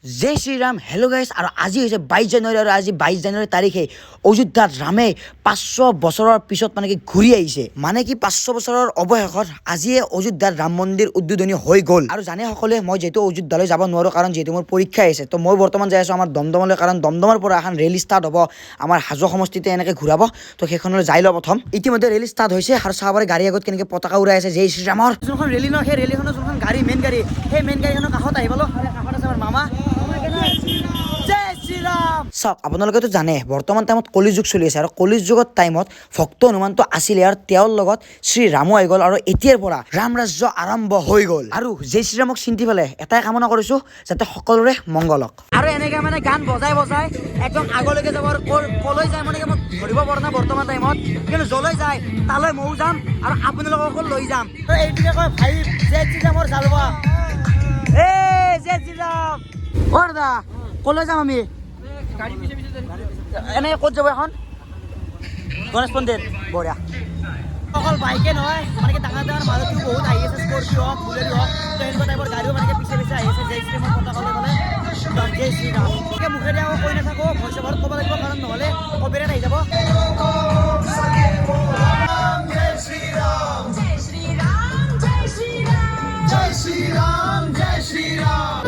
জয় Shriram. Hello' গাইছ, আৰু আজি হৈছে 22 জানুৱাৰী। আৰু আজি 22 জানুৱাৰী তাৰিখে অযোধ্যাত ৰামে 500 বছৰৰ পিছত মানে কি ঘূৰি আহিছে। মানে কি 500 বছৰৰ অৱশেষত আজিয়ে অযোধ্যাত ৰাম মন্দিৰ উদ্বোধনী হৈ গ'ল। আৰু জানে সকলোৱে, মই যিহেতু অযোধ্যালৈ যাব নোৱাৰোঁ, কাৰণ যিহেতু মোৰ পৰীক্ষা আহিছে, তো মই বৰ্তমান যাই আছোঁ আমাৰ দমদমলৈ। কাৰণ দমদমৰ পৰা এখন ৰেলী ষ্টাৰ্ট হ'ব, আমাৰ হাজো সমষ্টিতে এনেকৈ ঘূৰাব। তো সেইখনলৈ যাই লওঁ প্ৰথম। ইতিমধ্যে ৰেলী ষ্টাৰ্ট হৈছে আৰু চাব পাৰে, গাড়ী আগত কেনেকৈ পতাকা উৰাই আছে জয় শ্ৰীৰামৰ। যোনখন ৰেলী ন, সেই ৰেলীখনৰ যোনখন গাড়ী, মেইন গাড়ী, সেই মেইন গাড়ীখনৰ কাষত আহি পালোঁ আৰু কাষত আছে আমাৰ মামা। জয় শ্ৰীৰাম। চাওক, আপোনালোকেতো জানে বৰ্তমান টাইমত কলিযুগ চলি আছে আৰু কলিযুগত টাইমত ভক্ত হনুমানটো আছিলে আৰু তেওঁৰ লগত শ্ৰীৰামো আহি গ'ল আৰু এতিয়াৰ পৰা ৰাম ৰাজ্য আৰম্ভ হৈ গ'ল। আৰু জয় শ্ৰীৰামক চিন্তি পেলাই এটাই কামনা কৰিছোঁ, যাতে সকলোৰে মংগল হওক। আৰু এনেকে মানে গান বজাই বজাই একদম আগলৈকে যাব আৰু কলৈ যায় মানে কি মই ধৰিব পৰা নাই বৰ্তমান টাইমত, কিন্তু যলৈ যায় তালৈ ময়ো যাম আৰু আপোনালোককো লৈ যাম। তো এইটোকে কয় ভাই জয় শ্ৰীৰামৰ জালুৱা। এ জয় শ্ৰীৰাম। অ দাদা, কলৈ যাম আমি? এনে ক'ত যাব এখন? গণেশ মন্দিৰ। বঢ়িয়া। অকল বাইকে নহয়, মানে কি ডাঙৰ ডাঙৰ মাৰুতিও বহুত আহি আছে, স্কৰপিঅ' হওক, বুলেৰো হওক, তো এনেকুৱা টাইপৰ গাড়ীও মানে কি পিছে পিছে আহি আছে জয় শ্ৰীৰামৰ পতাকা লৈ পেলাই। একদম জয় শ্ৰীৰাম। এতিয়া মুখেদি আকৌ কৈ নাথাকোঁ, ভইচ অভাৰত ক'ব লাগিব, কাৰণ নহ'লে কপিৰাইট আহি যাব। জয় শ্ৰীৰাম, জয় শ্ৰীৰাম, জয় শ্ৰীৰাম, জয় শ্ৰীৰাম।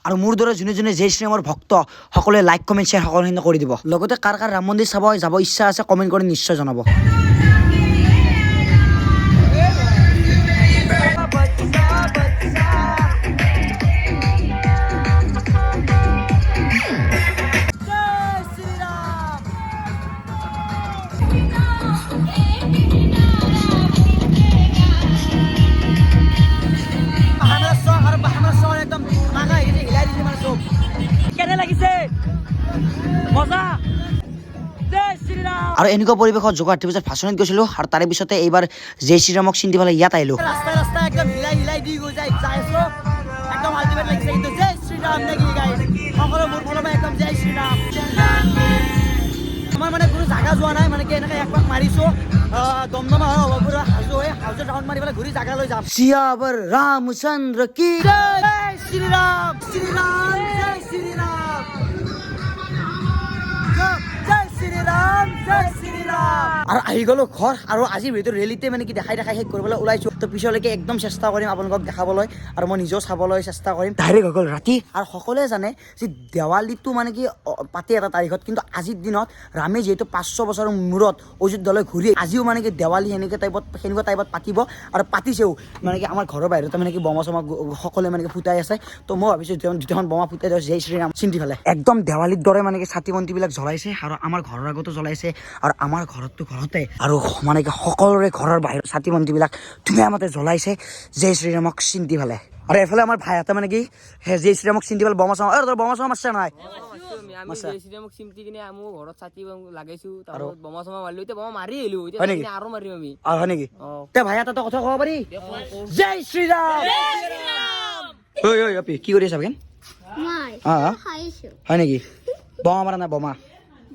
আৰু মোৰ দৰে যোনে যোনে জয় শ্ৰীৰামৰ ভক্ত, সকলোৱে লাইক, কমেণ্ট, শ্বেয়াৰ সকলোখিনি কৰি দিব। লগতে কাৰ কাৰ ৰাম মন্দিৰ চাব যাব ইচ্ছা আছে, কমেণ্ট কৰি নিশ্চয় জনাব। জয় শ্ৰীৰাম। বাহামাৰা চক আৰু বাহামাৰা চক একদম ধামাকা হৈ গৈছে, হিলাই দিছে মানে চব। কেনে লাগিছে? মজা। জয় শ্ৰীৰাম। আৰু এনেকুৱা পৰিৱেশত যোগাৰ্থী পূজাত ভাচনিত গৈছিলোঁ আৰু তাৰে পিছতে এইবাৰ জয় শ্ৰীৰামক চিন্তি পেলাই ইয়াত আহিলোঁ। ৰাস্তাই ৰাস্তাই একদম হিলাই হিলাই দি গৈ যাই যাই আছো, একদম আল্টিমেট লাগিছে কিন্তু। জয় শ্ৰীৰাম নেকি গাইজ? সকলো মোৰ ফালৰ পৰা একদম জয় শ্ৰীৰাম। আমাৰ মানে কোনো জাগা যোৱা নাই, মানে কি এনেকে এক পাক মাৰিছো। দমদমা হৈ হ'ব পুৰা হাজো হৈ হাজো ৰাউণ্ড মাৰি পেলাই ঘূৰি জাগা লৈ যাম। सियावर रामचंद्र की জয়। জয় শ্ৰীৰাম, শ্ৰীৰাম, জয় শ্ৰীৰাম, জয় শ্ৰীৰাম, জয় শ্ৰীৰাম। আৰু আহি গ'লো ঘৰ। আৰু আজিৰ ভিতৰত ৰেলীতে মানে কি দেখাই দেখাই শেষ কৰিবলৈ ওলাইছোঁ। তো পিছলৈকে একদম চেষ্টা কৰিম আপোনালোকক দেখাবলৈ আৰু মই নিজেও চাবলৈ চেষ্টা কৰিম। ডাইৰেক্ট হৈ গ'ল ৰাতি। আৰু সকলোৱে জানে যে দেৱালীটো মানে কি পাতে এটা তাৰিখত, কিন্তু আজিৰ দিনত ৰামে যিহেতু 500 বছৰৰ মূৰত অযোধ্যালৈ ঘূৰি আজিও মানে কি দেৱালী সেনেকুৱা টাইপত, সেনেকুৱা টাইপত পাতিব আৰু পাতিছেও। মানে কি আমাৰ ঘৰৰ বাহিৰতে মানে কি বোমা চমা সকলোৱে মানে কি ফুটাই আছে। তো মই ভাবিছোঁ দুটামান দুটামান বোমা ফুটাই দিওঁ, জয় শ্ৰীৰাম চিন্তি পেলাই। একদম দেৱালীৰ দৰে মানে কি চাকি বন্তিবিলাক জ্বলাইছে আৰু আমাৰ ঘৰৰ আগতো জ্বলাইছে আৰু আমাৰ ঘৰততো ঘৰতে আৰু মানে কি সকলোৰে ঘৰৰ বাহিৰত চাকি বন্তিবিলাক ধুনীয়া মতে জ্বলাইছে জয় শ্ৰীৰামক চিন্তি পেলাই। আৰু এফালে আমাৰ ভাইহঁতে মানে কি সেই জয় শ্ৰীৰামক চিন্তি পেলাই বোমা চমা, এই তই বোমা চমা মাৰছে নাই? আমি জয় শ্ৰীৰামক চিমটি কিনে আমো ঘৰত চাকি লাগাইছো, তাৰপিছত বোমা চমা মাৰিলো। এতিয়া বোমা মাৰি আহিলো এতিয়া। হয় নেকি? কিনে আৰু মাৰিম আমি। আৰু হয় নেকি? অ। তে ভাই, এটা কথা ক'ব পাৰি? জয় শ্ৰীৰাম। ঐ ঐ আপি, কি কৰি আছা বেগেন? মই খাইছো। হয় নেকি? বোমা মাৰা নাই বোমা?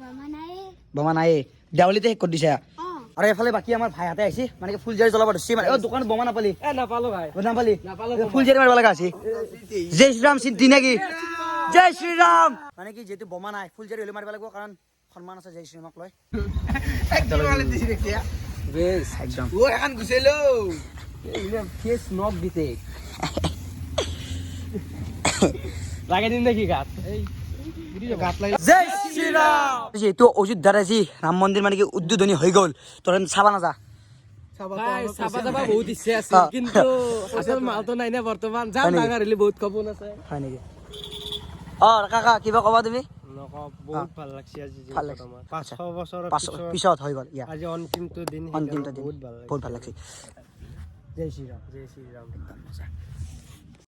বোমা নাই। বোমা নাই, দেৱালীতে শেষ কৰি দিছে। অ। আৰু এফালে বাকী আমাৰ ভাইহঁতে আহিছে, মানে কি ফুলজাৰি জ্বলাব ধৰছি। মানে অ দোকানত বোমা নাপালি? এ নাপালো ভাই। নাপালি? নাপালো। ফুলজাৰি মাৰিব লগা আছে। জয় শ্ৰীৰাম চিন্তি নেকি? জয় শ্ৰীৰাম। মানে কি যিহেতু বোমা নাই, ফুলজাৰি হ'লেও মাৰিব লাগিব, কাৰণ সন্মান আছে জয় শ্ৰীৰামক লৈ। বেছ। একদম। ও এখন গুচাইলো। ফেস নক দিতে লাগে দিন দেখি গাত এই গাত লাগে। জয় শ্ৰীৰাম। যিহেতু অযোধ্যাৰ আজি ৰাম মন্দিৰ মানে কি উদ্বোধনী হৈ গ'ল, তই চাবা নাযা? ভাই, চাবা যাবা বহুত ইচ্ছা আছে, কিন্তু আচল মালটো নাই না বৰ্তমান। যাম। হয় নেকি? ডাঙৰ হ'লে বহুত সপোন আছে। হয় নেকি? অ কাকা, কিবা ক'বা তুমি? বহুত ভাল লাগছে আজি। ভাল লাগছে। 500 বছৰৰ পাঁচ পিছত পিছত হৈ গ'ল ইয়া। আজি অন্তিমটো দিন। অন্তিমটো দিন। বহুত ভাল লাগিছে। বহুত ভাল লাগছে। জয় শ্ৰীৰাম। জয় শ্ৰীৰাম। একদম মজা।